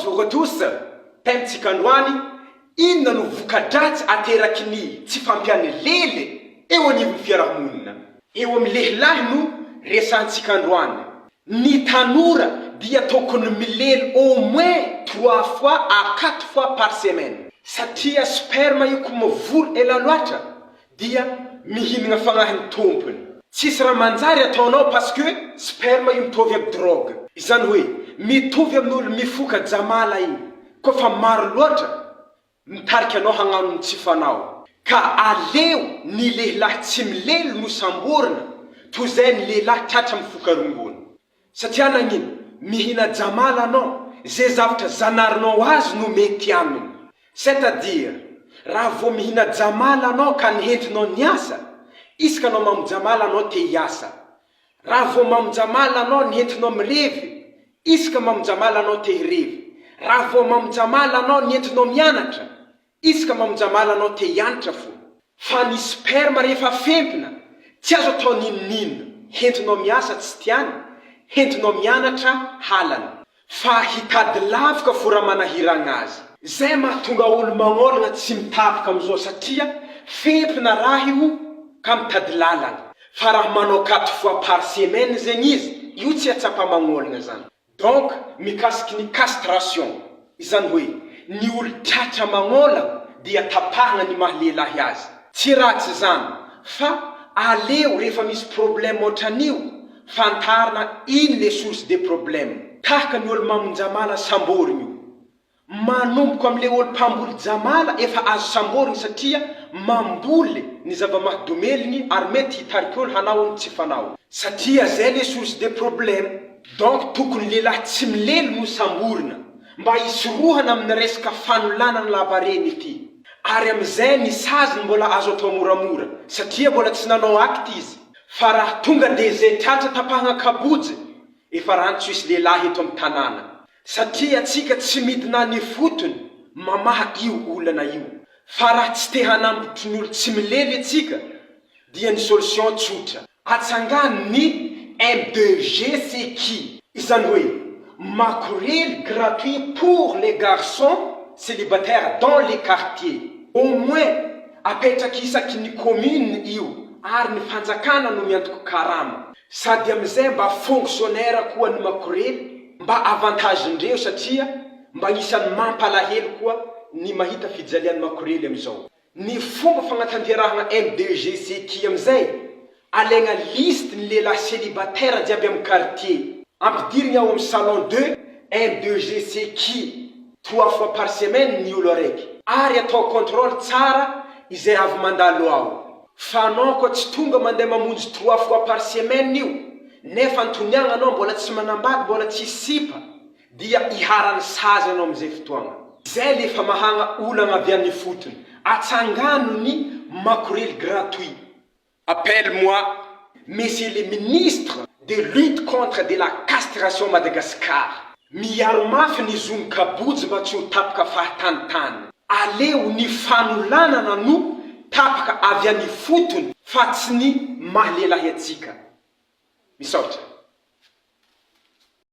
Bonjour à tous, Thème tsika androany, Inona no voka-dratsy ateraky ny tsy fampian'ny lely eo anivon'ny fiarahamonina? Eo amin'ny lehilahy no resahantsika androany. Ny tanora dia tokony milely au moins trois fois à quatre fois par semaine. Satria sperme io ko mivory ela loatra dia mihinagna fagnahin'ny tompony. Tsisy raha manjary ataonao parce que sperme io mitovy aby drogue. Izany hoe mitovy amin'olo mifoka jamala igny koa fa maro loatra mitarika anao hagnano ny tsy fanao. Ka aleo ny lehilahy tsy milely no samborina toy izay ny lehilahy tratra mifoka rongony. Satria nagnino? Mihina jamala anao, ze zavtra zanarinao azy no mety aminy. C'est à dire, raha vao mihina jamala anao ka nihentinao niasa, isaka anao mamo jamala anao te hiasa. Raha vao mamo jamala anao nihentinao mirevy, isaka mamo jamala anao te hirevy. Raha vao mamo jamala anao nihentinao mianatra, Isaka mamonjamala anao te hianatra fo. Fa ny sperme rehefa fempina tsy azo atao n'inon'inona, hentinao miasa tsy tiany, hentinao mianatra halany. Fa hitady lavaka fo raha manahiragna azy. Zay mahatonga olo magnolagna tsy mitapaka amizao satria fempina raha io ka mitady lalagna. Fa raha manao quatre fois par semaine zegny izy, io tsy atsapa magnolagna zany. Donc mikasiky ny castration, izany hoe ny olo tratra magnôlagna dia tapahagna ny maha lehilahy azy. Tsy ratsy izany fa aleo rehefa misy problème otran'io fantarina ino le source de problème. Tahaka ny olo mamonjamala samborigny io. Manomboka amle olo mpamboly jamala efa azo samborigny satria mamboly ny zava-mahadomeligny ary mety hitarika olo hanao ny tsy fanao. Satria zay le source de problème. Donc tokony lehilahy tsy milely no samborina mba hisorohana amin'ny resaka fanolanana lavareny ity. Ary amizay ny saziny mbola azo atao moramora satria mbola tsy nanao acte izy. Fa raha tonga de zay tratra tapahagna kabojy efa rano tsy hisy lehilahy eto amin'ny tanàna. Satria atsika tsy midina any ifotony mamaha io olana io. Fa raha tsy te hanambotry ny olo tsy milely atsika dia ny solution tsotra. Atsangano ny M2G qui. Izany hoe makorely gratuit pour les garçons célibataires dans les quartiers. Au moins apetraky isaky ny commune io ary ny fanjakana no miantoko karama. Sady amizay mba fonctionnaire koa ny makorely Mba avantage ndreo satria mba agnisan'ny mampalahelo koa ny mahita fijalian'ny makorely amizao. Ny fomba fagnatanterahagna MDGCQ amizay, alaigna liste ny lehilahy célibataire jiaby am quartier, ampidirigna ao am salon de MDGCQ trois fois par semaine ny olo araiky, ary atao contrôle tsara izay avy mandalo ao. Fa anao koa tsy tonga mandeha mamonjy trois fois par semaine io nefa antoniagna anao mbola tsy manambady mbola tsisy sipa dia iharan'ny sazy anao amizay fotoagna zay le famahagna olagna avy any ifotony atsangano ny makorely gratuit. Appelle moi Monsieur le ministre de lutte contre de la castration Madagascar. Miaro mafy ny zon'ny kabojy mba tsy ho tapaka fahatanitany. Aleo ny fanolanana no tapaka avy any ifotony fa tsy ny maha lehilahy antsika. Misaotra.